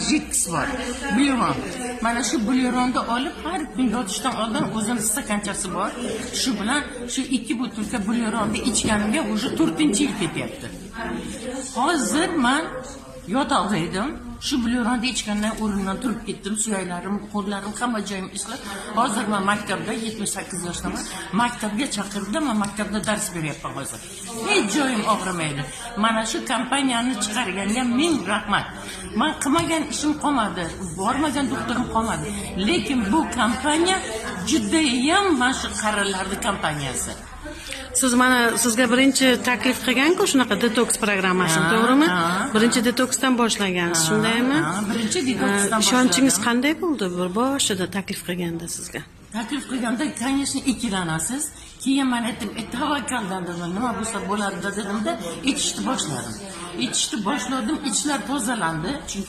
Жидкость bor, Blueron. Mana shu Blueronni olib, har kun yotishdan oldin o'zini stakanchasi bor, shu bilan shu ikki butilka Blueronni ichganimga уже 4-yil ketyapti. Hozir man yotoqda edim, shu Blueronni ichgandan o'rnimdan turib ketdim, suyaklarim, qo'llarim, hamma joyim ishlab. Hozir man maktabda, 78 yoshdaman, maktabga chaqirdi, man maktabda dars beryapman. Hozir hech joyim og'rimaydi. Mana shu kompaniyani chiqarganga ming rahmat. Man qilmagan ishim qolmadi, bormagan doktorim qolmadi, lekin bu kompaniya judayam, mana shu qarilarni kompaniyasi. Siz, mana sizga birinchi taklif qilgan-ku shunaqa detoks programmasini, Ha, to'g'rimi? Ha. Birinchi detoksdan boshlagansiz, shundaymi? Ha, birinchi detoksdan Ishonchingiz boshladim. qanday bo'ldi bir boshida taklif qilganda sizga? Taklif qilganda, конечно, ikkilanasiz. Keyin man aytdim, tavakkaldan dedim, nima bo'lsa bo'ladi dedimda, ichishni boshladim. Ichishni boshladim, ichlar tozalandi, chunki